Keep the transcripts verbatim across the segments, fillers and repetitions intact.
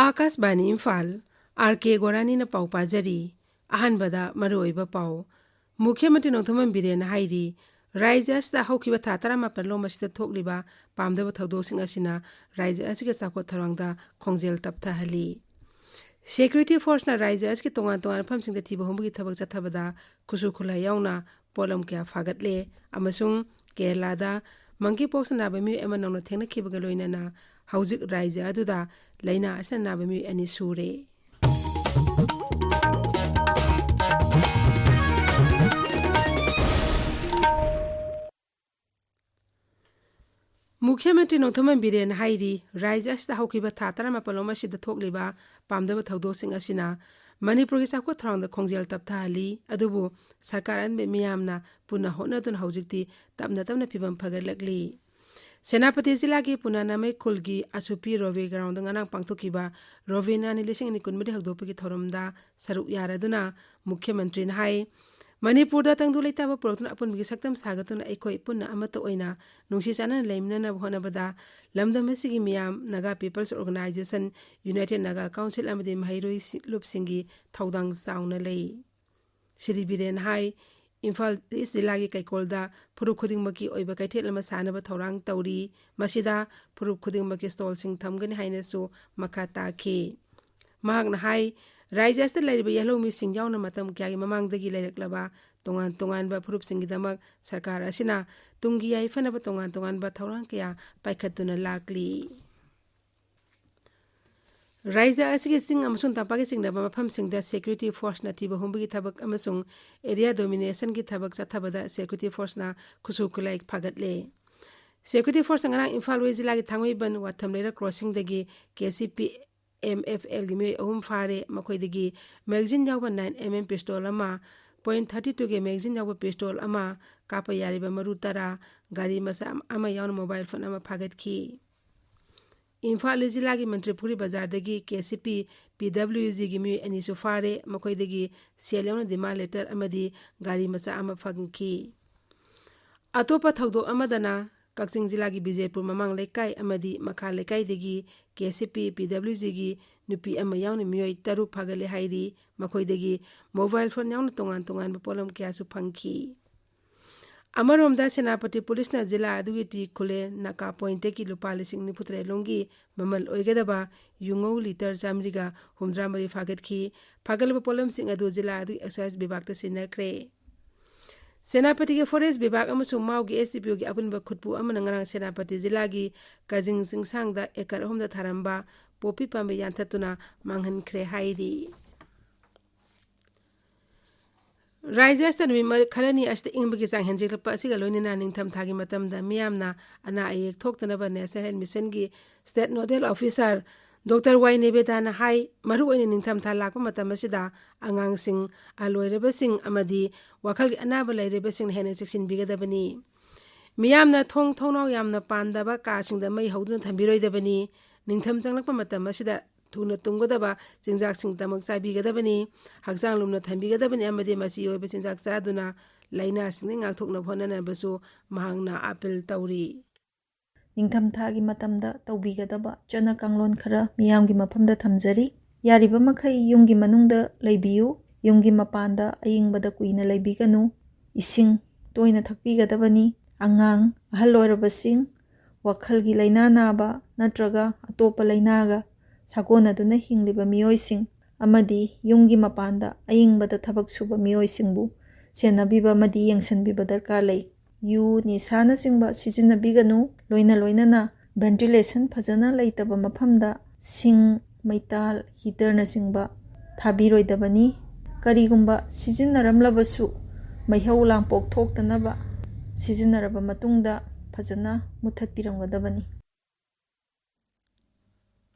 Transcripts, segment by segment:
ꯑꯥꯀꯥꯁꯕꯥꯅꯤ Imphal, R ꯀꯦ ꯒꯣꯔꯥꯅꯤꯅ ꯄꯥꯎ ꯄꯥꯖꯔꯤ꯫ ꯑꯍꯥꯟꯕꯗ ꯃꯔꯨꯑꯣꯏꯕ ꯄꯥꯎ꯫ ꯃꯨꯈ꯭ꯌ ꯃꯟꯇ꯭ꯔꯤ ꯅꯣꯡꯊꯣꯝꯕꯝ ꯕꯤꯔꯦꯟꯅ ꯍꯥꯏꯔꯤ, ꯔꯥꯖ꯭ꯌ ꯑꯁꯤꯗ ꯍꯧꯈꯤꯕ ꯊꯥ ꯇꯔꯥꯃꯥꯄꯟ ꯂꯣꯝ ꯑꯁꯤꯗ ꯊꯣꯛꯂꯤꯕ ꯄꯥꯝꯗꯕ ꯊꯧꯗꯣꯛꯁꯤꯡ ꯑꯁꯤꯅ ꯔꯥꯖ꯭ꯌ ꯑꯁꯤꯒꯤ ꯆꯥꯎꯈꯠ ꯊꯧꯔꯥꯡꯗ ꯈꯣꯡꯖꯦꯜ ꯇꯞꯊꯍꯜꯂꯤ꯫ ꯁꯦꯀ꯭ꯌꯨꯔꯤꯇꯤ ꯐꯣꯔꯁꯅ ꯔꯥꯖ꯭ꯌ ꯑꯁꯤꯒꯤ ꯇꯣꯉꯥꯟ ꯇꯣꯉꯥꯟꯕ ꯃꯐꯝꯁꯤꯡꯗ ꯊꯤꯕ ꯍꯨꯝꯕꯒꯤ ꯊꯕꯛ ꯆꯠꯊꯕꯗ ꯈꯨꯠꯁꯨ ꯈꯨꯠꯂꯥꯏ ꯌꯥꯎꯅ ꯄꯣꯠꯂꯝ ꯀꯌꯥ ꯐꯥꯒꯠꯂꯦ ꯑꯃꯁꯨꯡ ꯀꯦꯔꯂꯥꯗ ꯃꯪꯀꯤ ꯄꯣꯛꯁꯅ ꯅꯥꯕ ꯃꯤꯑꯣꯏ ꯑꯃ ꯅꯧꯅ ꯊꯦꯡꯅꯈꯤꯕꯒ ꯂꯣꯏꯅꯅ ꯍꯧꯖꯤꯛ ꯔꯥꯖ꯭ꯌ ꯑꯗꯨꯗ ꯂꯥꯏꯅꯥ ꯑꯁꯤꯅ ꯅꯥꯕ ꯃꯤꯑꯣꯏ ꯑꯅꯤ ꯁꯨꯔꯦ꯫ ꯃꯨꯈ꯭ꯌ ꯃꯟꯇ꯭ꯔꯤ ꯅꯣꯡꯊꯣꯝꯕꯝ ꯕꯤꯔꯦꯟꯅ ꯍꯥꯏꯔꯤ, ꯔꯥꯖ꯭ꯌ ꯑꯁꯤꯗ ꯍꯧꯈꯤꯕ ꯊꯥ ꯇꯔꯥꯃꯥꯄꯜ ꯂꯣꯝ ꯑꯁꯤꯗ ꯊꯣꯛꯂꯤꯕ ꯄꯥꯝꯗꯕ ꯊꯧꯗꯣꯛꯁꯤꯡ ꯑꯁꯤꯅ ꯃꯅꯤꯄꯨꯔꯒꯤ ꯆꯥꯎꯈꯠ ꯊꯧꯔꯥꯡꯗ ꯈꯣꯡꯖꯦꯜ ꯇꯞꯊꯍꯜꯂꯤ꯫ ꯑꯗꯨꯕꯨ ꯁꯔꯀꯥꯔ ꯑꯔꯤꯕ ꯃꯤꯌꯥꯝꯅ ꯄꯨꯟꯅ ꯍꯣꯠꯅꯗꯨꯅ ꯍꯧꯖꯤꯛꯇꯤ ꯇꯞꯅ ꯇꯞꯅ ꯐꯤꯕꯝ ꯐꯒꯠꯂꯛꯂꯤ꯫ ꯁꯦꯅꯥꯄꯇꯤ ꯖꯤꯂꯥꯒꯤ ꯄꯨꯅꯥꯅꯥꯃꯩ ꯈꯨꯜꯒꯤ ꯑꯁꯨꯄꯤ ꯔꯣꯕꯤ ꯒ꯭ꯔꯥꯎꯟꯗ ꯉꯔꯥꯡ ꯄꯥꯡꯊꯣꯛꯈꯤꯕ ꯔꯣꯕꯤ ꯅꯥꯅꯤ ꯂꯤꯁꯤꯡ ꯑꯅꯤ ꯀꯨꯟꯃꯔꯤ ꯍꯧꯗꯣꯛꯄꯒꯤ ꯊꯧꯔꯝꯗ ꯁꯔꯨꯛ ꯌꯥꯔꯗꯨꯅ ꯃꯨꯈ꯭ꯌ ꯃꯟꯇ꯭ꯔꯤꯅ ꯍꯥꯏ, ꯃꯅꯤꯄꯨꯔꯗ ꯇꯪꯗꯨ ꯂꯩꯇꯥꯕ ꯄꯨꯔꯛꯇꯨꯅ ꯑꯄꯨꯟꯕꯒꯤ ꯁꯛꯇꯝ ꯁꯥꯒꯠꯇꯨꯅ ꯑꯩꯈꯣꯏ ꯄꯨꯟꯅ ꯑꯃꯠꯇ ꯑꯣꯏꯅ ꯅꯨꯡꯁꯤ ꯆꯥꯟꯅꯅ ꯂꯩꯃꯤꯟꯅꯅꯕ ꯍꯣꯠꯅꯕꯗ ꯂꯝꯗꯝ ꯑꯁꯤꯒꯤ ꯃꯤꯌꯥꯝ, Naga people's organization, united Naga council ꯑꯃꯗꯤ ꯃꯍꯩꯔꯣꯏ ꯁꯤ-, ꯂꯨꯞꯁꯤꯡꯒꯤ ꯊꯧꯗꯥꯡ ꯆꯥꯎꯅ ꯂꯩ꯫ ꯁ꯭ꯔꯤ ꯕꯤꯔꯦꯟ ꯍꯥꯏ, ꯏꯝꯐꯥꯜ ꯏꯁ ꯖꯤꯂꯥꯒꯤ ꯀꯩꯀꯣꯜꯗ ꯐꯨꯔꯨꯞ ꯈꯨꯗꯤꯡꯃꯛꯀꯤ ꯑꯣꯏꯕ ꯀꯩꯊꯦꯜ ꯑꯃ ꯁꯥꯅꯕ ꯊꯧꯔꯥꯡ ꯇꯧꯔꯤ꯫ ꯃꯁꯤꯗ ꯐꯨꯔꯨꯞ ꯈꯨꯗꯤꯡꯃꯛꯀꯤ ꯁ꯭ꯇꯣꯜꯁꯤꯡ ꯊꯝꯒꯅꯤ ꯍꯥꯏꯅꯁꯨ ꯃꯈꯥ ꯇꯥꯈꯤ꯫ ꯃꯍꯥꯛꯅ ꯍꯥꯏ, ꯔꯥꯖ꯭ꯌ ꯑꯁꯤꯗ ꯂꯩꯔꯤꯕ ꯌꯦꯜꯍꯧꯃꯤꯁꯤꯡ ꯌꯥꯎꯅ ꯃꯇꯝ ꯀꯌꯥꯒꯤ ꯃꯃꯥꯡꯗꯒꯤ ꯂꯩꯔꯛꯂꯕ ꯇꯣꯉꯥꯟ ꯇꯣꯉꯥꯟꯕ ꯐꯨꯔꯨꯞꯁꯤꯡꯒꯤꯗꯃꯛ ꯁꯔꯀꯥꯔ ꯑꯁꯤꯅ ꯇꯨꯡꯒꯤ ꯌꯥꯏꯐꯅꯕ ꯇꯣꯉꯥꯟ ꯇꯣꯉꯥꯟꯕ ꯊꯧꯔꯥꯡ ꯀꯌꯥ ꯄꯥꯏꯈꯠꯇꯨꯅ ꯂꯥꯛꯂꯤ꯫ ꯔꯥꯖ꯭ꯌ ꯑꯁꯤꯒꯤ ꯆꯤꯡ ꯑꯃꯁꯨꯡ ꯇꯝꯄꯥꯛꯀꯤ ꯆꯤꯡꯅꯕ ꯃꯐꯝꯁꯤꯡꯗ ꯁꯦꯀ꯭ꯌꯨꯔꯤꯇꯤ ꯐꯣꯔꯁꯅ ꯊꯤꯕ ꯍꯨꯝꯕꯒꯤ ꯊꯕꯛ ꯑꯃꯁꯨꯡ ꯑꯦꯔꯤꯌꯥ ꯗꯣꯃꯤꯅꯦꯁꯟꯒꯤ ꯊꯕꯛ ꯆꯠꯊꯕꯗ ꯁꯦꯀ꯭ꯌꯨꯔꯤꯇꯤ ꯐꯣꯔꯁꯅ ꯈꯨꯠꯁꯨ ꯈꯨꯠꯂꯥꯏ ꯐꯥꯒꯠꯂꯦ꯫ ꯁꯦꯀ꯭ꯌꯨꯔꯤꯇꯤ ꯐꯣꯔꯁꯅ ꯉꯔꯥꯡ ꯏꯝꯐꯥꯜ ꯋꯦꯁ ꯖꯤꯂꯥꯒꯤ ꯊꯥꯡꯃꯩꯕꯟ ꯋꯥꯊꯝꯂꯩꯔꯛ ꯀ꯭ꯔꯣꯁꯤꯡꯗꯒꯤ K C P M F ꯑꯦꯜꯒꯤ ꯃꯤꯑꯣꯏ ꯑꯍꯨꯝ ꯐꯥꯔꯦ꯫ ꯃꯈꯣꯏꯗꯒꯤ ꯃꯦꯒꯥꯖꯤꯟ ꯌꯥꯎꯕ ꯅꯥꯏꯟ ꯑꯦꯝ ꯑꯦꯝ ꯄꯤꯁꯇꯣꯜ ꯑꯃ, ꯄꯣꯏꯟ ꯊꯥꯔꯇꯤ ꯇꯨꯒꯤ ꯃꯦꯒꯥꯖꯤꯟ ꯌꯥꯎꯕ ꯄꯤꯁꯇꯣꯜ ꯑꯃ, ꯀꯥꯞꯄ ꯌꯥꯔꯤꯕ ꯃꯔꯨ ꯇꯔꯥ, ꯒꯥꯔꯤ ꯃꯆꯥ ꯑꯃ ꯌꯥꯎꯅ ꯃꯣꯕꯥꯏꯜ ꯐꯣꯟ ꯑꯃ ꯐꯥꯒꯠꯈꯤ꯫ ꯏꯝꯐꯥꯜ ꯏꯁ ꯖꯤꯂꯥꯒꯤ ꯃꯟꯇ꯭ꯔꯤꯄꯨꯈ꯭ꯔꯤ ꯕꯖꯥꯔꯗꯒꯤ ꯀꯦ ꯁꯤ ꯄꯤ ꯄꯤ ꯗꯕ꯭ꯂꯤꯎ ꯖꯤꯒꯤ ꯃꯤꯑꯣꯏ ꯑꯅꯤꯁꯨ ꯐꯥꯔꯦ꯫ ꯃꯈꯣꯏꯗꯒꯤ ꯁꯦꯜ ꯌꯥꯎꯅ ꯗꯤꯃꯥꯟ ꯂꯦꯇꯔ ꯑꯃꯗꯤ ꯒꯥꯔꯤ ꯃꯆꯥ ꯑꯃ ꯐꯪꯈꯤ꯫ ꯑꯇꯣꯞꯄ ꯊꯧꯗꯣꯛ ꯑꯃꯗꯅ ꯀꯛꯆꯤꯡ ꯖꯤꯂꯥꯒꯤ ꯕꯤꯖꯦꯄꯨꯔ ꯃꯃꯥꯡ ꯂꯩꯀꯥꯏ ꯑꯃꯗꯤ ꯃꯈꯥ ꯂꯩꯀꯥꯏꯗꯒꯤ ꯀꯦ ꯁꯤ ꯄꯤ ꯄꯤ ꯗꯕ꯭ꯂꯤꯎ ꯖꯤꯒꯤ ꯅꯨꯄꯤ ꯑꯃ ꯌꯥꯎꯅ ꯃꯤꯑꯣꯏ ꯇꯔꯨꯛ ꯐꯥꯒꯠꯂꯦ ꯍꯥꯏꯔꯤ꯫ ꯃꯈꯣꯏꯗꯒꯤ ꯃꯣꯕꯥꯏꯜ ꯐꯣꯟ ꯌꯥꯎꯅ ꯇꯣꯉꯥꯟ ꯇꯣꯉꯥꯟꯕ ꯄꯣꯠꯂꯝ ꯀꯌꯥꯁꯨ ꯐꯪꯈꯤ꯫ ꯑꯃꯔꯣꯝꯗ ꯁꯦꯅꯥꯄꯇꯤ ꯄꯨꯂꯤꯁꯅ ꯖꯤꯂꯥ ꯑꯗꯨꯒꯤ ꯇꯤ ꯈꯨꯂꯦ ꯅꯥꯀꯥ ꯄꯣꯏꯟꯠꯇꯒꯤ ꯂꯨꯄꯥ ꯂꯤꯁꯤꯡ ꯅꯤꯐꯨ ꯇꯔꯦꯠ ꯂꯣꯝꯒꯤ ꯃꯃꯜ ꯑꯣꯏꯒꯗꯕ ꯌꯨꯉꯧ ꯂꯤꯇꯔ ꯆꯥꯃꯔꯤꯒ ꯍꯨꯝꯗ꯭ꯔꯥ ꯃꯔꯤ ꯐꯥꯒꯠꯈꯤ꯫ ꯐꯥꯒꯠꯂꯕ ꯄꯣꯠꯂꯝꯁꯤꯡ ꯑꯗꯨ ꯖꯤꯂꯥ ꯑꯗꯨꯒꯤ ꯑꯦꯛꯁꯥꯏꯖ ꯕꯤꯚꯥꯒꯇ ꯁꯤꯟꯅꯈ꯭ꯔꯦ꯫ ꯁꯦꯅꯥꯄꯇꯤꯒꯤ ꯐꯣꯔꯦꯁ ꯕꯤꯚꯥꯒ ꯑꯃꯁꯨꯡ ꯃꯥꯎꯒꯤ ꯑꯦꯁ ꯗꯤ ꯄꯤ ꯑꯣꯒꯤ ꯑꯄꯨꯟꯕ ꯈꯨꯠꯄꯨ ꯑꯃꯅ ꯉꯔꯥꯡ ꯁꯦꯅꯥꯄꯇꯤ ꯖꯤꯂꯥꯒꯤ ꯀꯥꯖꯤꯡ ꯆꯤꯡꯁꯥꯡꯗ ꯑꯦꯀꯔ ꯑꯍꯨꯝꯗ ꯊꯥꯔꯝꯕ ꯄꯣꯄꯤ ꯄꯥꯝꯕꯤ ꯌꯥꯟꯊꯠꯇꯨꯅ ꯃꯥꯡꯍꯟꯈ꯭ꯔꯦ ꯍꯥꯏꯔꯤ꯫ ꯔꯥꯖ꯭ꯌ ꯑꯁꯤꯗ ꯅꯨꯃꯤꯠ ꯃꯔꯤ, ꯈꯔꯅꯤ ꯑꯁꯤꯗ ꯏꯪꯕꯒꯤ ꯆꯥꯡ ꯍꯦꯟꯖꯤꯜꯂꯛꯄ ꯑꯁꯤꯒ ꯂꯣꯏꯅꯅ ꯅꯤꯡꯊꯝꯊꯥꯒꯤ ꯃꯇꯝꯗ ꯃꯤꯌꯥꯝꯅ ꯑꯅꯥ ꯑꯌꯦꯛ ꯊꯣꯛꯇꯅꯕ National Health Mission ꯒꯤ State Nodal Officer ꯗꯣꯛꯇꯔ ꯋꯥꯏ ꯅꯦꯕꯦꯗꯥꯅ ꯍꯥꯏ, ꯃꯔꯨꯑꯣꯏꯅ ꯅꯤꯡꯊꯝꯊꯥ ꯂꯥꯛꯄ ꯃꯇꯝ ꯑꯁꯤꯗ ꯑꯉꯥꯡꯁꯤꯡ, ꯑꯍꯜ ꯑꯣꯏꯔꯕꯁꯤꯡ ꯑꯃꯗꯤ ꯋꯥꯈꯜꯒꯤ ꯑꯅꯥꯕ ꯂꯩꯔꯕꯁꯤꯡꯅ ꯍꯦꯟꯅ ꯆꯦꯛꯁꯤꯟꯕꯤꯒꯗꯕꯅꯤ꯫ ꯃꯤꯌꯥꯝꯅ ꯊꯣꯡ ꯊꯣꯡꯅꯥꯎ ꯌꯥꯝꯅ ꯄꯥꯟꯗꯕ ꯀꯥꯁꯤꯡꯗ ꯃꯩ ꯍꯧꯗꯨꯅ ꯊꯝꯕꯤꯔꯣꯏꯗꯕꯅꯤ꯫ ꯅꯤꯡꯊꯝ ꯆꯪꯂꯛꯄ ꯃꯇꯝ ꯑꯁꯤꯗ ꯊꯨꯅ ꯇꯨꯝꯒꯗꯕ ꯆꯤꯟꯖꯥꯛꯁꯤꯡꯗꯃꯛ ꯆꯥꯕꯤꯒꯗꯕꯅꯤ꯫ ꯍꯛꯆꯥꯡ ꯂꯨꯝꯅ ꯊꯝꯕꯤꯒꯗꯕꯅꯤ ꯑꯃꯗꯤ ꯃꯆꯤ ꯑꯣꯏꯕ ꯆꯤꯟꯖꯥꯛ ꯆꯥꯗꯨꯅ ꯂꯥꯏꯅꯥꯁꯤꯡꯗꯒꯤ ꯉꯥꯛꯊꯣꯛꯅꯕ ꯍꯣꯠꯅꯅꯕꯁꯨ ꯃꯍꯥꯛꯅ ꯑꯥꯄꯤꯜ ꯇꯧꯔꯤ꯫ ꯅꯤꯡꯊꯝꯊꯥꯒꯤ ꯃꯇꯝꯗ ꯇꯧꯕꯤꯒꯗꯕ ꯆꯠꯅ ꯀꯥꯡꯂꯣꯟ ꯈꯔ ꯃꯤꯌꯥꯝꯒꯤ ꯃꯐꯝꯗ ꯊꯝꯖꯔꯤ꯫ ꯌꯥꯔꯤꯕ ꯃꯈꯩ ꯌꯨꯝꯒꯤ ꯃꯅꯨꯡꯗ ꯂꯩꯕꯤꯌꯨ꯫ ꯌꯨꯝꯒꯤ ꯃꯄꯥꯟꯗ ꯑꯏꯪꯕꯗ ꯀꯨꯏꯅ ꯂꯩꯕꯤꯒꯅꯨ꯫ ꯏꯁꯤꯡ ꯇꯣꯏꯅ ꯊꯛꯄꯤꯒꯗꯕꯅꯤ꯫ ꯑꯉꯥꯡ, ꯑꯍꯜ ꯑꯣꯏꯔꯕꯁꯤꯡ, ꯋꯥꯈꯜꯒꯤ ꯂꯥꯏꯅꯥ ꯅꯥꯕ ꯅꯠꯇ꯭ꯔꯒ ꯑꯇꯣꯞꯄ ꯂꯥꯏꯅꯥꯒ ꯁꯥꯒꯣꯟꯅꯗꯨꯅ ꯍꯤꯡꯂꯤꯕ ꯃꯤꯑꯣꯏꯁꯤꯡ ꯑꯃꯗꯤ ꯌꯨꯝꯒꯤ ꯃꯄꯥꯟꯗ ꯑꯏꯪꯕꯗ ꯊꯕꯛ ꯁꯨꯕ ꯃꯤꯑꯣꯏꯁꯤꯡꯕꯨ ꯁꯦꯟꯅꯕꯤꯕ ꯑꯃꯗꯤ ꯌꯦꯡꯁꯤꯟꯕꯤꯕ ꯗꯔꯀꯥꯔ ꯂꯩ꯫ ꯌꯨ, ꯅꯤꯁꯥꯅꯆꯤꯡꯕ ꯁꯤꯖꯤꯟꯅꯕꯤꯒꯅꯨ꯫ ꯂꯣꯏꯅ ꯂꯣꯏꯅꯅ ventilation ꯐꯖꯅ ꯂꯩꯇꯕ ꯃꯐꯝꯗ ꯁꯤꯡ, ꯃꯩꯇꯥꯜ, heater ꯅꯆꯤꯡꯕ ꯊꯥꯕꯤꯔꯣꯏꯗꯕꯅꯤ꯫ ꯀꯔꯤꯒꯨꯝꯕ ꯁꯤꯖꯤꯟꯅꯔꯝꯂꯕꯁꯨ ꯃꯩꯍꯧ ꯂꯥꯡꯄꯣꯛ ꯊꯣꯛꯇꯅꯕ ꯁꯤꯖꯤꯟꯅꯔꯕ ꯃꯇꯨꯡꯗ ꯐꯖꯅ ꯃꯨꯊꯠꯄꯤꯔꯝꯒꯗꯕꯅꯤ꯫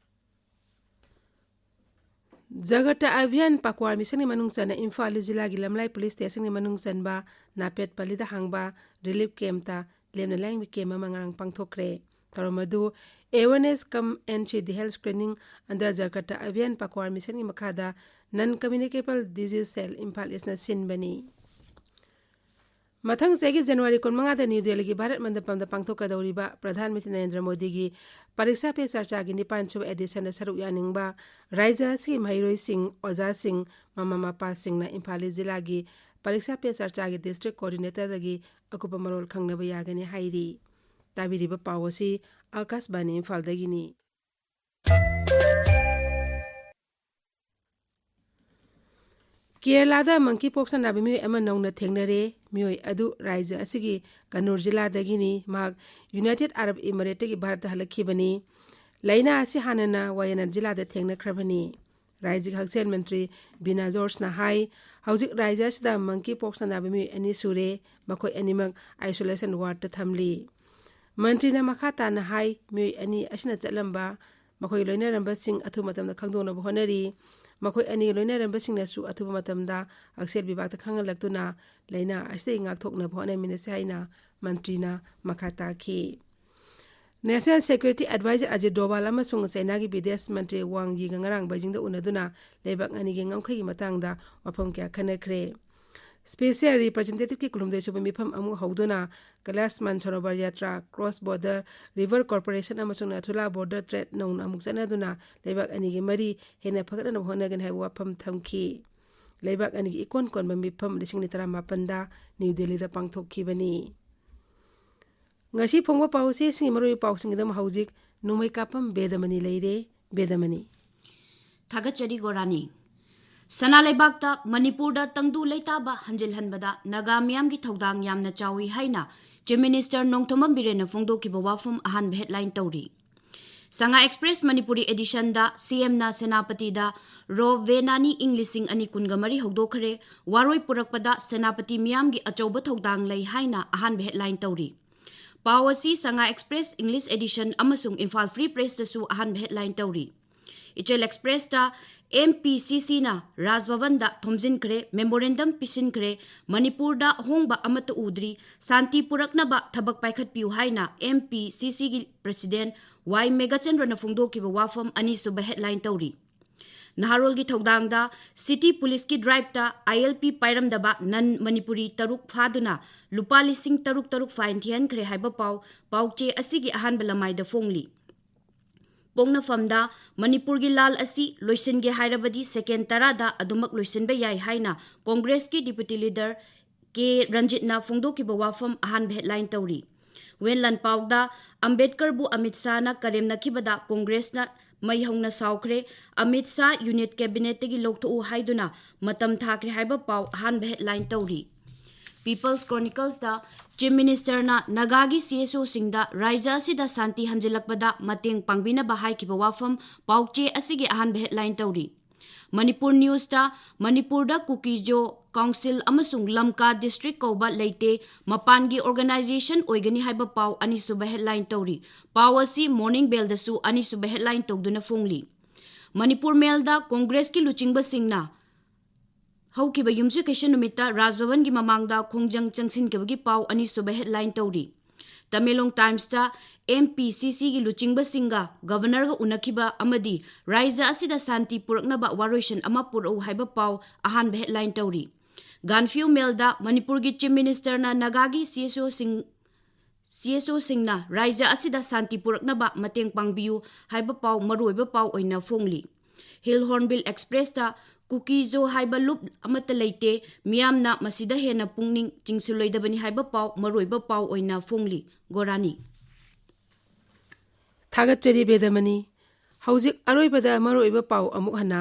ꯖꯒꯇ ꯑꯚꯤꯌꯥꯟ ꯄꯥꯀ꯭ꯋꯥꯔ ꯃꯤꯁꯟꯒꯤ ꯃꯅꯨꯡ ꯆꯟꯅ ꯏꯝꯐꯥꯜ ꯏꯁ ꯖꯤꯂꯥꯒꯤ ꯂꯝꯂꯥꯏ ꯄꯨꯂꯤꯁ ꯁ꯭ꯇꯦꯁꯟꯒꯤ ꯃꯅꯨꯡ ꯆꯟꯕ ꯅꯥꯄꯦꯠꯄꯜꯂꯤꯗ ꯍꯥꯡꯕ relief camp ꯇ ꯂꯦꯝꯅ ꯂꯥꯏꯌꯦꯡꯕ camp ꯑꯃ ꯉꯔꯥꯡ ꯄꯥꯡꯊꯣꯛꯈ꯭ꯔꯦ꯫ ꯊꯧꯔꯝ ꯑꯗꯨ Awareness cum N C D Health Screening under Jalkatra Abhiyan Pakhwar Mission ꯒꯤ ꯃꯈꯥꯗ Non Communicable Disease Cell Imphal ꯏꯁꯅ ꯁꯤꯟꯕꯅꯤ꯫ ꯃꯊꯪ ꯆꯍꯤꯒꯤ ꯖꯅꯋꯥꯔꯤ ꯀꯨꯟꯃꯉꯥꯗ ꯅ꯭ꯌꯨ ꯗꯦꯜꯂꯤꯒꯤ ꯚꯥꯔꯠ ꯃꯟꯗꯄꯝꯗ ꯄꯥꯡꯊꯣꯛꯀꯗꯧꯔꯤꯕ ꯄ꯭ꯔꯙꯥꯟ ꯃꯟꯇ꯭ꯔꯤ ꯅꯔꯦꯟꯗ꯭ꯔ ꯃꯣꯗꯤꯒꯤ ꯄꯔꯤꯛꯁꯥ ꯄꯦ ꯆꯔꯆꯥꯒꯤ ꯅꯤꯄꯥꯟ ꯁꯨꯕ ꯑꯦꯗꯤꯁꯟꯗ ꯁꯔꯨꯛ ꯌꯥꯅꯤꯡꯕ ꯔꯥꯏꯖ꯭ꯌ ꯑꯁꯤꯒꯤ ꯃꯍꯩꯔꯣꯏꯁꯤꯡ, ꯑꯣꯖꯥꯁꯤꯡ, ꯃꯃꯥ ꯃꯄꯥꯁꯤꯡꯅ ꯏꯝꯐꯥꯜ ꯏꯁ ꯖꯤꯂꯥꯒꯤ ꯄꯔꯤꯛꯁꯥ ꯄꯦ ꯆꯔꯆꯥꯒꯤ ꯗꯤꯁꯇ꯭ꯔꯤꯛ ꯀꯣꯑꯣꯔꯗꯤꯅꯦꯇꯔꯗꯒꯤ ꯑꯀꯨꯞꯄ ꯃꯔꯣꯜ ꯈꯪꯅꯕ ꯌꯥꯒꯅꯤ ꯍꯥꯏꯔꯤ꯫ ꯇꯥꯕꯤꯔꯤꯕ ꯄꯥꯎ ꯑꯁꯤ ꯑꯥꯀꯥꯁꯕꯥꯅꯤ ꯏꯝꯐꯥꯜꯗꯒꯤꯅꯤ꯫ ꯀꯦꯔꯂꯥꯗ monkey pox ꯅꯥꯕ ꯃꯤꯑꯣꯏ ꯑꯃ ꯅꯧꯅ ꯊꯦꯡꯅꯔꯦ꯫ ꯃꯤꯑꯣꯏ ꯑꯗꯨ ꯔꯥꯏꯖ꯭ꯌ ꯑꯁꯤꯒꯤ ꯀꯅꯨꯔ ꯖꯤꯂꯥꯗꯒꯤꯅꯤ꯫ ꯃꯍꯥꯛ ꯌꯨꯅꯥꯏꯇꯦꯗ ꯑꯔꯕ ꯏꯃꯔꯦꯠꯇꯒꯤ ꯚꯥꯔꯠꯇ ꯍꯜꯂꯛꯈꯤꯕꯅꯤ꯫ ꯂꯥꯏꯅꯥ ꯑꯁꯤ ꯍꯥꯟꯅꯅ ꯋꯥꯌꯥꯅꯥꯗ ꯖꯤꯂꯥꯗ ꯊꯦꯡꯅꯈ꯭ꯔꯕꯅꯤ꯫ ꯔꯥꯏꯖ꯭ꯌꯒꯤ ꯍꯛꯁꯦꯜ ꯃꯟꯇ꯭ꯔꯤ ꯕꯤꯅꯥ ꯖꯣꯔꯖꯅ ꯍꯥꯏ, ꯍꯧꯖꯤꯛ ꯔꯥꯏꯖ꯭ꯌ ꯑꯁꯤꯗ monkey pox ꯅꯥꯕ ꯃꯤꯑꯣꯏ ꯑꯅꯤ ꯁꯨꯔꯦ꯫ ꯃꯈꯣꯏ ꯑꯅꯤꯃꯛ isolation ward ꯇ ꯊꯝꯂꯤ꯫ ꯃꯟꯇ꯭ꯔꯤꯅ ꯃꯈꯥ ꯇꯥꯅ ꯍꯥꯏ, ꯃꯤꯑꯣꯏ ꯑꯅꯤ ꯑꯁꯤꯅ ꯆꯠꯂꯝꯕ ꯃꯈꯣꯏꯒꯤ ꯂꯣꯏꯅꯔꯝꯕꯁꯤꯡ ꯑꯊꯨꯕ ꯃꯇꯝꯗ ꯈꯪꯗꯣꯛꯅꯕ ꯍꯣꯠꯅꯔꯤ꯫ ꯃꯈꯣꯏ ꯑꯅꯤꯒꯤ ꯂꯣꯏꯅꯔꯝꯕꯁꯤꯡꯅꯁꯨ ꯑꯊꯨꯕ ꯃꯇꯝꯗ ꯍꯛꯁꯦꯜ ꯕꯤꯚꯥꯒꯇ ꯈꯪꯍꯜꯂꯛꯇꯨꯅ ꯂꯥꯏꯅꯥ ꯑꯁꯤꯗꯒꯤ ꯉꯥꯛꯊꯣꯛꯅꯕ ꯍꯣꯠꯅꯃꯤꯟꯅꯁꯤ ꯍꯥꯏꯅ ꯃꯟꯇ꯭ꯔꯤꯅ ꯃꯈꯥ ꯇꯥꯈꯤ꯫ National Security Advisor ꯑꯖꯤꯠ ꯗꯣꯚꯥꯜ ꯑꯃꯁꯨꯡ ꯆꯩꯅꯥꯒꯤ ꯕꯤꯗꯦꯁ ꯃꯟꯇ꯭ꯔꯤ ꯋꯥꯡ ꯌꯤꯒ ꯉꯔꯥꯡ ꯕꯩꯖꯤꯡꯗ ꯎꯅꯗꯨꯅ ꯂꯩꯕꯥꯛ ꯑꯅꯤꯒꯤ ꯉꯝꯈꯩꯒꯤ ꯃꯇꯥꯡꯗ ꯋꯥꯐꯝ ꯀꯌꯥ ꯈꯟꯅꯈ꯭ꯔꯦ꯫ Special Representative ꯀꯤ ꯀꯨꯟꯍꯨꯝꯗꯣꯏ ꯁꯨꯕ ꯃꯤꯐꯝ ꯑꯃꯨꯛ ꯍꯧꯗꯨꯅ ꯀꯩꯂꯥꯁ ꯃꯥꯟꯁꯔꯣꯚꯔ ꯌꯥꯇ꯭ꯔꯥ, Cross Border River Corporation ꯑꯃꯁꯨꯡ ꯅꯥꯊꯨꯂꯥ Border Trade ꯅꯧꯅ ꯑꯃꯨꯛ ꯆꯠꯅꯗꯨꯅ ꯂꯩꯕꯥꯛ ꯑꯅꯤꯒꯤ ꯃꯔꯤ ꯍꯦꯟꯅ ꯐꯒꯠꯅꯕ ꯍꯣꯠꯅꯒꯅꯤ ꯍꯥꯏꯕ ꯋꯥꯐꯝ ꯊꯝꯈꯤ꯫ ꯂꯩꯕꯥꯛ ꯑꯅꯤꯒꯤ ꯏꯀꯣꯟ ꯀꯣꯟꯕ ꯃꯤꯐꯝ ꯂꯤꯁꯤꯡ ꯑꯅꯤ ꯇꯔꯥꯃꯥꯄꯟꯗ ꯅ꯭ꯌꯨ ꯗꯦꯜꯂꯤꯗ ꯄꯥꯡꯊꯣꯛꯈꯤꯕꯅꯤ꯫ ꯉꯁꯤ ꯐꯣꯡꯕ ꯄꯥꯎꯆꯦꯁꯤꯡꯒꯤ ꯃꯔꯨꯑꯣꯏꯕ ꯄꯥꯎꯁꯤꯡꯒꯤꯗꯃꯛ ꯍꯧꯖꯤꯛ ꯅꯣꯡꯃꯩ ꯀꯥꯞꯄꯝ ꯕꯦꯗꯃꯅꯤ ꯂꯩꯔꯦ꯫ ꯕꯦꯗꯃꯅꯤ꯫ ꯊꯥꯒꯠꯆꯔꯤ ꯒꯣꯔꯥꯅꯤ꯫ ꯁꯅꯥ ꯂꯩꯕꯥꯛꯇ ꯃꯅꯤꯄꯨꯔꯗ ꯇꯪꯗꯨ ꯂꯩꯇꯥꯕ ꯍꯟꯖꯤꯜꯍꯟꯕꯗ ꯅꯥꯒꯥ ꯃꯤꯌꯥꯝꯒꯤ ꯊꯧꯗꯥꯡ ꯌꯥꯝꯅ ꯆꯥꯎꯏ ꯍꯥꯏꯅ Chief Minister ꯅꯣꯡꯊꯣꯝꯕꯝ ꯕꯤꯔꯦꯟꯅ ꯐꯣꯡꯗꯣꯛꯈꯤꯕ ꯋꯥꯐꯝ ꯑꯍꯥꯟꯕ headline ꯇꯧꯔꯤ꯫ ꯁꯉꯥꯏ Express ꯃꯅꯤꯄꯨꯔꯤ edition ꯗ C M ꯅ ꯁꯦꯅꯥꯄꯇꯤꯗ ꯔꯣ ꯚꯦ ꯅꯥꯅꯤ ꯏꯪ ꯂꯤꯁꯤꯡ ꯑꯅꯤ ꯀꯨꯟꯒ ꯃꯔꯤ ꯍꯧꯗꯣꯛꯈ꯭ꯔꯦ꯫ ꯋꯥꯔꯣꯏ ꯄꯨꯔꯛꯄꯗ ꯁꯦꯅꯥꯄꯇꯤ ꯃꯤꯌꯥꯝꯒꯤ ꯑꯆꯧꯕ ꯊꯧꯗꯥꯡ ꯂꯩ ꯍꯥꯏꯅ ꯑꯍꯥꯟꯕ headline ꯇꯧꯔꯤ꯫ ꯄꯥꯎ ꯑꯁꯤ ꯁꯉꯥꯏ Express English edition ꯑꯃꯁꯨꯡ ꯏꯝꯐꯥꯜ Free Press ꯇꯁꯨ ꯑꯍꯥꯟꯕ headline ꯇꯧꯔꯤ꯫ ꯏꯆꯦꯜ ꯑꯦꯛꯁꯄ꯭ꯔꯦꯁꯇ ꯑꯦꯝ ꯄꯤ ꯁꯤ ꯁꯤꯅ ꯔꯥꯖ ꯚꯕꯟꯗ ꯊꯣꯝꯖꯤꯟꯈ꯭ꯔꯦ, ꯃꯦꯃꯣꯔꯦꯟꯗꯝ ꯄꯤꯁꯤꯟꯈ꯭ꯔꯦ, ꯃꯅꯤꯄꯨꯔꯗ ꯑꯍꯣꯡꯕ ꯑꯃꯠꯇ ꯎꯗ꯭ꯔꯤ, ꯁꯥꯟꯇꯤ ꯄꯨꯔꯛꯅꯕ ꯊꯕꯛ ꯄꯥꯏꯈꯠꯄꯤꯌꯨ ꯍꯥꯏꯅ ꯑꯦꯝ ꯄꯤ ꯁꯤ ꯁꯤꯒꯤ ꯄ꯭ꯔꯁꯤꯗꯦꯟ ꯋꯥꯏ ꯃꯦꯘꯆꯟꯗ꯭ꯔꯅ ꯐꯣꯡꯗꯣꯛꯈꯤꯕ ꯋꯥꯐꯝ ꯑꯅꯤꯁꯨꯕ ꯍꯦꯗꯂꯥꯏꯟ ꯇꯧꯔꯤ꯫ ꯅꯍꯥꯔꯣꯜꯒꯤ ꯊꯧꯗꯥꯡꯗ ꯁꯤꯇꯤ ꯄꯨꯂꯤꯁꯀꯤ ꯗ꯭ꯔꯥꯏꯚꯇ ꯑꯥꯏ ꯑꯦꯜ ꯄꯤ ꯄꯥꯏꯔꯝꯗꯕ ꯅꯟ ꯃꯅꯤꯄꯨꯔꯤ ꯇꯔꯨꯛ ꯐꯥꯗꯨꯅ ꯂꯨꯄꯥ ꯂꯤꯁꯤꯡ ꯇꯔꯨꯛ ꯇꯔꯨꯛ ꯐꯥꯏꯟ ꯊꯤꯍꯟꯈ꯭ꯔꯦ ꯍꯥꯏꯕ ꯄꯥꯎ ꯄꯥꯎꯆꯦ ꯑꯁꯤꯒꯤ ꯑꯍꯥꯟꯕ ꯂꯃꯥꯏꯗ ꯐꯣꯡꯂꯤ꯫ ꯄꯣꯛꯅꯐꯝꯗ ꯃꯅꯤꯄꯨꯔꯒꯤ ꯂꯥꯜ ꯑꯁꯤ ꯂꯣꯏꯁꯤꯟꯒꯦ ꯍꯥꯏꯔꯕꯗꯤ ꯁꯦꯀꯦꯟ ꯇꯔꯥꯗ ꯑꯗꯨꯃꯛ ꯂꯣꯏꯁꯤꯟꯕ ꯌꯥꯏ ꯍꯥꯏꯅ ꯀꯣꯡꯒ꯭ꯔꯦꯁꯀꯤ ꯗꯤꯄ꯭ꯌꯨꯇꯤ ꯂꯤꯗꯔ ꯀꯦ ꯔꯟꯖꯤꯠꯅ ꯐꯣꯡꯗꯣꯛꯈꯤꯕ ꯋꯥꯐꯝ ꯑꯍꯥꯟꯕ ꯍꯦꯗꯂꯥꯏꯟ ꯇꯧꯔꯤ꯫ ꯋꯦꯟ ꯂꯥꯟꯄꯥꯎꯗ ꯑꯝꯕꯦꯗꯀꯔꯕꯨ ꯑꯃꯤꯠ ꯁꯥꯍꯅ ꯀꯔꯦꯝꯅꯈꯤꯕꯗ ꯀꯣꯡꯒ꯭ꯔꯦꯁꯅ ꯃꯩ ꯍꯧꯅ ꯁꯥꯎꯈ꯭ꯔꯦ꯫ ꯑꯃꯤꯠ ꯁꯥꯍ ꯌꯨꯅꯤꯠ ꯀꯦꯕꯤꯅꯦꯠꯇꯒꯤ ꯂꯧꯊꯣꯛꯎ ꯍꯥꯏꯗꯨꯅ ꯃꯇꯝ ꯊꯥꯈ꯭ꯔꯦ ꯍꯥꯏꯕ ꯄꯥꯎ ꯑꯍꯥꯟꯕ ꯍꯦꯗꯂꯥꯏꯟ ꯇꯧꯔꯤ꯫ ꯄꯤꯄꯜꯁ ꯀ꯭ꯔꯣꯅꯤꯀꯜꯁꯇ ꯆꯤꯐ ꯃꯤꯅꯤꯁꯇꯔꯅ ꯅꯥꯒꯥꯒꯤ ꯁꯤ ꯑꯦꯁ ꯑꯣꯁꯤꯡꯗ ꯔꯥꯏꯖ ꯑꯁꯤꯗ ꯁꯥꯟꯇꯤ ꯍꯟꯖꯤꯜꯂꯛꯄꯗ ꯃꯇꯦꯡ ꯄꯥꯡꯕꯤꯅꯕ ꯍꯥꯏꯈꯤꯕ ꯋꯥꯐꯝ ꯄꯥꯎꯆꯦ ꯑꯁꯤꯒꯤ ꯑꯍꯥꯟꯕ ꯍꯦꯗꯂꯥꯏꯟ ꯇꯧꯔꯤ꯫ ꯃꯅꯤꯄꯨꯔ ꯅ꯭ꯌꯨꯁꯇ ꯃꯅꯤꯄꯨꯔꯗ ꯀꯨꯀꯤꯖꯣ ꯀꯥꯎꯟꯁꯤꯜ ꯑꯃꯁꯨꯡ ꯂꯝꯀꯥ ꯗꯤꯁꯇ꯭ꯔꯤꯛ ꯀꯧꯕ ꯂꯩꯇꯦ, ꯃꯄꯥꯟꯒꯤ ꯑꯣꯔꯒꯅꯥꯏꯖꯦꯁꯟ ꯑꯣꯏꯒꯅꯤ ꯍꯥꯏꯕ ꯄꯥꯎ ꯑꯅꯤꯁꯨꯕ ꯍꯦꯗꯂꯥꯏꯟ ꯇꯧꯔꯤ꯫ ꯄꯥꯎ ꯑꯁꯤ ꯃꯣꯔꯅꯤꯡ ꯕꯦꯜꯗꯁꯨ ꯑꯅꯤꯁꯨꯕ ꯍꯦꯗꯂꯥꯏꯟ ꯇꯧꯗꯨꯅ ꯐꯣꯡꯂꯤ꯫ ꯃꯅꯤꯄꯨꯔ ꯃꯦꯜꯗ ꯀꯣꯡꯒ꯭ꯔꯦꯁꯀꯤ ꯂꯨꯆꯤꯡꯕꯁꯤꯡꯅ ꯍꯧꯈꯤꯕ ꯌꯨꯝꯁꯀꯩꯁ ꯅꯨꯃꯤꯠꯇ ꯔꯥꯖ ꯚꯕꯟꯒꯤ ꯃꯃꯥꯡꯗ ꯈꯣꯡꯖꯪ ꯆꯪꯁꯤꯟꯈꯤꯕꯒꯤ ꯄꯥꯎ ꯑꯅꯤꯁꯨꯕ ꯍꯦꯗꯂꯥꯏꯟ ꯇꯧꯔꯤ꯫ ꯇꯃꯦꯡꯂꯣꯡ ꯇꯥꯏꯝꯁꯇ ꯑꯦꯝ ꯄꯤ ꯁꯤ ꯁꯤꯒꯤ ꯂꯨꯆꯤꯡꯕꯁꯤꯡꯒ ꯒꯚꯔꯅꯔꯒ ꯎꯅꯈꯤꯕ ꯑꯃꯗꯤ ꯔꯥꯏꯖ ꯑꯁꯤꯗ ꯁꯥꯟꯇꯤ ꯄꯨꯔꯛꯅꯕ ꯋꯥꯔꯣꯏꯁꯤꯟ ꯑꯃ ꯄꯨꯔꯛꯎ ꯍꯥꯏꯕ ꯄꯥꯎ ꯑꯍꯥꯟꯕ ꯍꯦꯗꯂꯥꯏꯟ ꯇꯧꯔꯤ꯫ ꯒꯥꯟꯐꯤꯌꯨ ꯃꯦꯜꯗ ꯃꯅꯤꯄꯨꯔꯒꯤ chief ꯃꯤꯅꯤꯁꯇꯔꯅ ꯅꯥꯒꯥꯒꯤ C S ꯑꯣꯁꯤꯡ C S ꯑꯣꯁꯤꯡꯅ ꯔꯥꯏꯖ ꯑꯁꯤꯗ ꯁꯥꯟꯇꯤ ꯄꯨꯔꯛꯅꯕ ꯃꯇꯦꯡ ꯄꯥꯡꯕꯤꯌꯨ ꯍꯥꯏꯕ ꯄꯥꯎ ꯃꯔꯨꯑꯣꯏꯕ ꯄꯥꯎ ꯑꯣꯏꯅ ꯐꯣꯡꯂꯤ꯫ ꯍꯤꯜ ꯍꯣꯔꯟꯕꯤꯜ ꯑꯦꯛꯁꯄ꯭ꯔꯦꯁꯇ ꯀꯨꯀꯤꯖꯣ ꯍꯥꯏꯕ ꯂꯨꯞ ꯑꯃꯠꯇ ꯂꯩꯇꯦ, ꯃꯤꯌꯥꯝꯅ ꯃꯁꯤꯗ ꯍꯦꯟꯅ ꯄꯨꯛꯅꯤꯡ ꯆꯤꯡꯁꯤꯜꯂꯣꯏꯗꯕꯅꯤ ꯍꯥꯏꯕ ꯄꯥꯎ ꯃꯔꯨꯑꯣꯏꯕ ꯄꯥꯎ ꯑꯣꯏꯅ ꯐꯣꯡꯂꯤ꯫ ꯒꯣꯔꯥꯅꯤ꯫ ꯊꯥꯒꯠꯆꯔꯤ ꯕꯦꯗꯃꯅꯤ꯫ ꯍꯧꯖꯤꯛ ꯑꯔꯣꯏꯕꯗ ꯃꯔꯨꯑꯣꯏꯕ ꯄꯥꯎ ꯑꯃꯨꯛ ꯍꯟꯅ꯫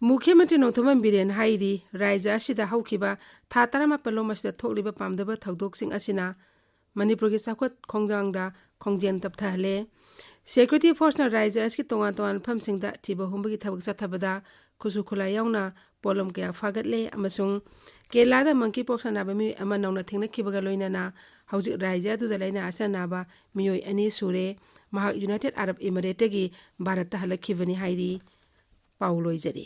ꯃꯨꯈ꯭ꯌ ꯃꯟꯇ꯭ꯔꯤ ꯅꯣꯡꯊꯣꯝꯕꯝ ꯕꯤꯔꯦꯟ ꯍꯥꯏꯔꯤ, ꯔꯥꯏꯖ꯭ꯌ ꯑꯁꯤꯗ ꯍꯧꯈꯤꯕ ꯊꯥ ꯇꯔꯥꯃꯥꯄꯜ ꯂꯣꯝ ꯑꯁꯤꯗ ꯊꯣꯛꯂꯤꯕ ꯄꯥꯝꯗꯕ ꯊꯧꯗꯣꯛꯁꯤꯡ ꯑꯁꯤꯅ ꯃꯅꯤꯄꯨꯔꯒꯤ ꯆꯥꯎꯈꯠ ꯈꯣꯡꯖꯪꯗ ꯈꯣꯡꯖꯦꯜ ꯇꯞꯊꯍꯜꯂꯦ꯫ ꯁꯦꯀ꯭ꯌꯨꯔꯤꯇꯤ ꯐꯣꯔꯁꯅ ꯔꯥꯏꯖ꯭ꯌ ꯑꯁꯤꯒꯤ ꯇꯣꯉꯥꯟ ꯇꯣꯉꯥꯟꯕ ꯃꯐꯝꯁꯤꯡꯗ ꯊꯤꯕ ꯍꯨꯝꯕꯒꯤ ꯊꯕꯛ ꯆꯠꯊꯕꯗ ꯈꯨꯠꯁꯨ ꯈꯨꯠꯂꯥꯏ ꯌꯥꯎꯅ ꯄꯣꯠꯂꯝ ꯀꯌꯥ ꯐꯥꯒꯠꯂꯦ ꯑꯃꯁꯨꯡ ꯀꯦꯔꯂꯥꯗ ꯃꯪꯀꯤ ꯄꯣꯛꯁꯅ ꯅꯥꯕ ꯃꯤꯑꯣꯏ ꯑꯃ ꯅꯧꯅ ꯊꯦꯡꯅꯈꯤꯕꯒ ꯂꯣꯏꯅꯅ ꯍꯧꯖꯤꯛ ꯔꯥꯏꯖ꯭ꯌ ꯑꯗꯨꯗ ꯂꯥꯏꯅꯥ ꯑꯁꯤꯅ ꯅꯥꯕ ꯃꯤꯑꯣꯏ ꯑꯅꯤ ꯁꯨꯔꯦ꯫ ꯃꯍꯥꯛ ꯌꯨꯅꯥꯏꯇꯦꯗ ꯑꯔꯕ ꯏꯃꯤꯔꯦꯠꯇꯒꯤ ꯚꯥꯔꯠꯇ ꯍꯜꯂꯛꯈꯤꯕꯅꯤ ꯍꯥꯏꯔꯤ꯫ ꯄꯥꯎ ꯂꯣꯏꯖꯔꯦ꯫